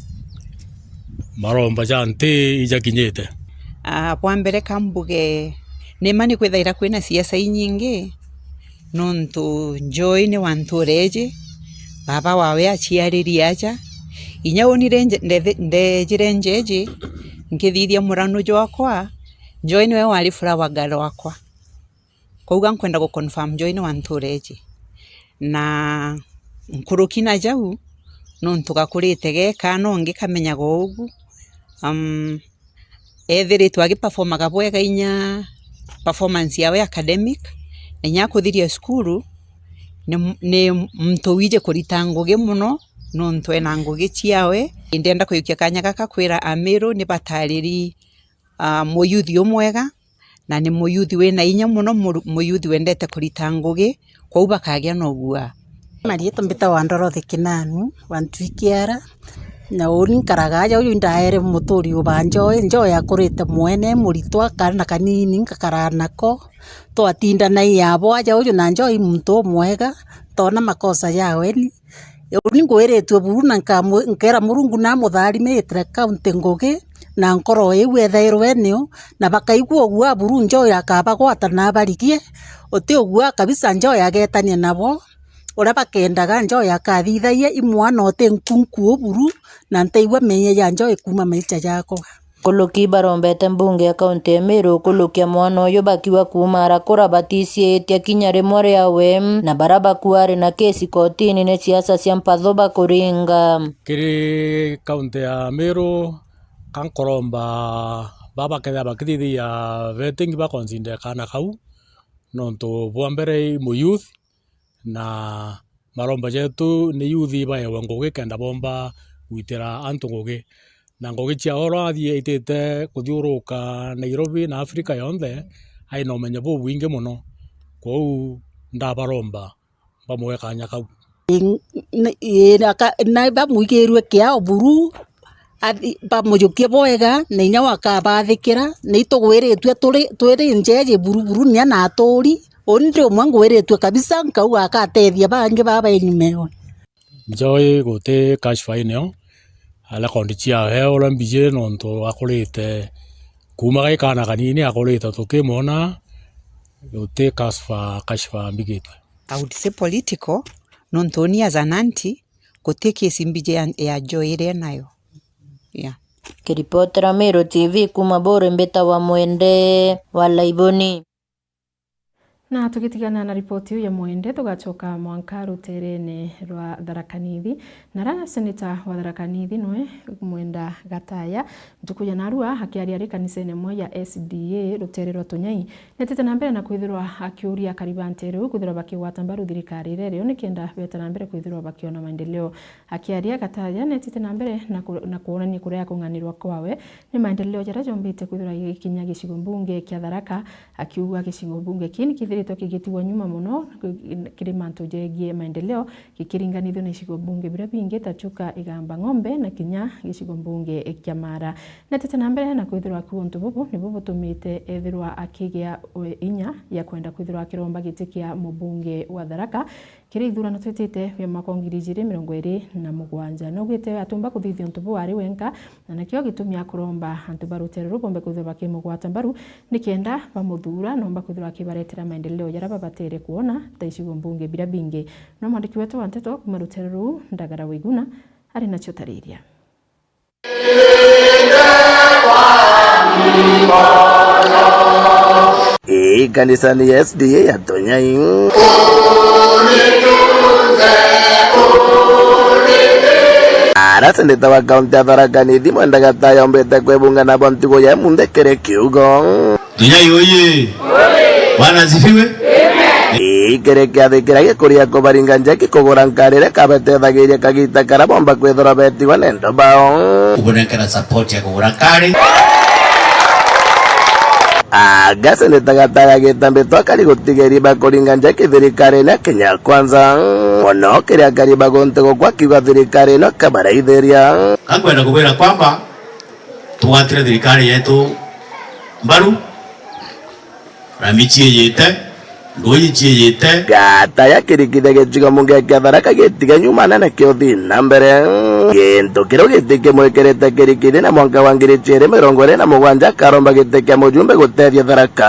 maromba ja nti ijakinyite. Ah, bwa mbere ka mbuge, ni ma ni kwithaira kwina ciaca inyingi, nontu Njoe ni wa ntuura iji, baba wawe aciaririe aja. Inya uni ri nje-, ndethi-, ndejire nja iji, nkithithia muranu jwakwa, Njoe niwe wari flower girl wakwa. Kwauga nkwenda gu confirm Njoe ni wa ntuura iji. Na nkuruki na jau, nontu gakurite ge kaana ungi kamenyaga ugu, um, ethiritwe agiperformaga bwega inya performance yawe academic, na inya akuthiria cukuru, ni, ni muntu wiji kurita ngugi mono, nontu ena ngugi ciawe. Ndienda kujukia kaanya gaka kwira Amiru ni batariri, ah, muyuthi umwega, na ni muyuthi wina inya mono, mu-, muyuthi wendete kurita ngugi, kwou bakagia na uguaa. Mariitwa mbitagwa Dorothy Kinanu wa Ntwikiara, na uni nkaraga aja uju ndaere muturi uba Njoe. Njoe akurite mwene muritwa, kaana kanini ngakara nako, twatindanagia abo aja uju, na Njoe i muntu umwega, toona makosa jawe. Uni ngwiritue buru na nkamu-, nkeera Murungu namutharimite kaunti ngugi, na nkoro iu ethairwe nio, na bakaigua uguaa buru Njoe akabagwata na abarigie, uti uguaa kabisa Njoe ageetania nabo, uria bakendaga Njoe akathithagia i mwana uti nkunku u buru, na ntaigua meeyia ja Njoe kuuma maicha jakwa. Nkuruki barombete mbunge ya kaunti ya Meru kurukia mwana uyu bakiuga kuuma arakura baticiitie kinya rimwe riawe, na baria bakuuga ari na kesi kotini ni ciaca cia mpathu bakuringa. Kiri kaunti ya Meru, ka nkuromba baba kethira bakithithia vetting bakonsinda kaana kau, nontu bwa mbere i muyouth, na maromba jetu ni yuthi baewe ngugi kenda bomba gwitira antu ngugi. Na ngugi ciao oro athiite kuthiuruka Nairobi na Africa yonthe, ai na umenyo bubwingi mono. Kwou ndabaromba bamwe kaanya kau. Ii, na, ii, na ka-, na bamwigirue kiao buru, athi-, bamujukie bwega, na inya wakabathikira, na itugwiritue turi, twiri njeeji buru buru, nia na aturi. Uni ndi umwe ngwiritue kabisa, nkauga akatethia bangi baba inyumewe. Njoe guti kashfa ineo, rekondi ciawe uria mbiji, nontu akurite kuuma gai kaana kanini, akurite tukimwona, guti kashfa, kashfa mbigitwe. I would say political, nontu uni as an aunty, guti case mbiji ya, ya Njoe iria enayo. Yeah. Kiripotera Meru T V kuuma Buuri, mbitagwa Mwende wa Laiboni. Na tugitigana na ripoti iu ya Mwende, tugacoka mwanka ruterene rwa Tharaka Nithi. Na aria seneta wa Tharaka Nithi nwe Mwenda Gataya, ntuku ya narua akiaria ari kanisene imwe ya S D A rutere rwa Tunyai, netite na mbere na kwithirwa akiuria akari ba ntere iu kwithirwa bakigwata mbaru thirikari iria irio nikenda beta na mbere kwithirwa bakiona maendeleo. Akiaria, Gataya netite na mbere na ku-, na kwonania kuria kung'anirwa kwawe ni maendeleo jaria jombite kwithirwa gigikinya gicigo mbunge kia Tharaka, akiuga gicigo mbunge kii ni kithi-, gikoretwo kigitigwa nyuma mono kiri mantu jegie maendeleo gikiringanithua na icigo mbunge biria bingi ta Chuka, Igamba, Ng'ombe na kinya gicigo mbunge kia Mara. Netete na mbere na kwithirwa akiuga untu bubu nibu butumite ethirwa akigia, e, inya ya kwenda kwithirwa akiromba giti kia mubunge wa Tharaka kiri ithurano twitite bia mwaka wa ngiri ijiri mirongo iri na mugwanja. Naugite atumba kuthithia untu buu ari wenka, na nakio gitumi akuromba antu ba rutere ruu bombe kwithirwa bakimugwata mbaru, nikenda bamuthura nomba kwithirwa akibaretera maendeleo jaria babatere kwona ta icigo mbunge biria bingi. No mwandiki wetu wa nteto kuuma rutere ruu, Ndagara Waiguna, ari nacio tariria. Ii, kanisani ya S D A ya Tonyai. Ara seneta wa kaunti ya Tharaka Nithi Mwenda Gataya ombite kwibunga nabo ntugo ya imunthe kiri kiugo. Tonyai oye! Bwana asifiwe. Ii, kiri kiathi kiria gikuria kubaringa njeki kugura nkari iria kabatethagiria kagita karia bomba kwithirwa betigwa ni endo bao. Kubunenkera support ya kugura nkari. Anga seneta Gataya agita mbito akari gutiga iriba kuringa njeki thirikarine ya Kenya Kwanza. Mono kiri akari ba guntu gukwa akiuga thirikari ino ikabaraithiria. Ka nkwenda kubwira kwamba tugwatire thirikari yetu mbaru, rami ciiyite, nduuji ciiyite. Gataya kirikithia gicigo mbunge kia Tharaka gitiga nyuma na nakio thi na mbere. Gintu kiria gitikimwikirite kirikithia na mwanka wa ngiri ciiri mirongo iri na mugwanja akaromba giti kia mujumbe gutethia Tharaka.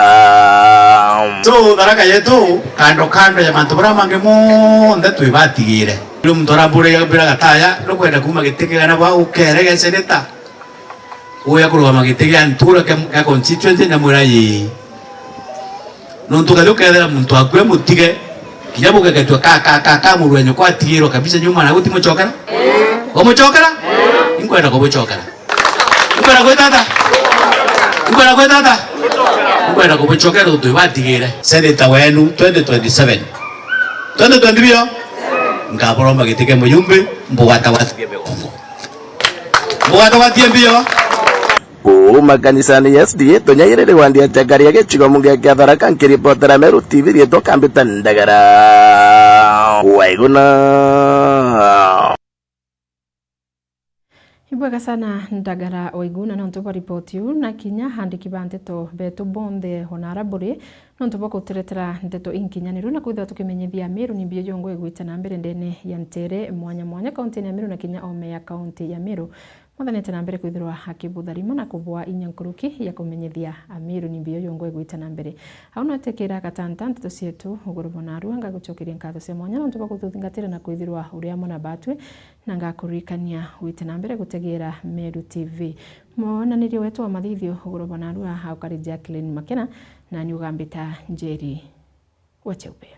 So, Tharaka yetu, kando kando ya mantu maria mangi monthe twibatigire. Riu muntu arambura Gataya, nukwenda kuuma giti kia gana bau ukere gia seneta. Uya kurugama giti gia ntura kia, kia constituency, ndamwira ii. Nontu kathi ukethira muntu akue mutige, kinya bugegetua ka, ka, ka, ka muru wenyu kwatigirwa kabisa nyuma na gutimucokera? Umucokera? Inkwenda kubucokera. Inkwenda gwita ata? Inkwenda gwita ata? Inkwenda kubucokera nontu ibatigire. Senator wenu twenty twenty-seven. Twenty twenty bio? Ngaburomba giti kia mujumbe, mbugata watige migongo. Mugwata gwatie mbio. Kuuma kanisani ya S D A Tonyai riri wandi ya Chakaria gicigo mbunge kia Tharaka, nkiripotera Meru T V riitwa Kambita Ndagara Waiguna. Ibwega sana Ndagara Waiguna nontu bwa ripoti iu, na kinya andiki ba nteto betu bonthe ona ara buri, nontu bwa guturetera nteto inkinyaniru na kwithirwa tukimenyithia Amiru ni mbio jongo igwite na mbere ndene ya ntere mwanya mwanya kauntini ya Meru na kinya ome ya kaunti ya Meru. Mwathanite na mbere kwithirwa akibutharima na kubua inya nkuruki ya kumenyithia Amiru ni mbio jongo igwite na mbere. Au no twikira gatanta nteto cietu uguru bwa narua. Ngagucokeria nkatho cia mwanya nontu bwa gututhingatira na kwithirwa uri amwe na batwi, na ngakuririkania wite na mbere gutegera Meru T V. Mwonaniria wetu wa mathithio uguru bwa narua aukari Jacqueline Makena, nani ugambita Njeri wa Cheupe.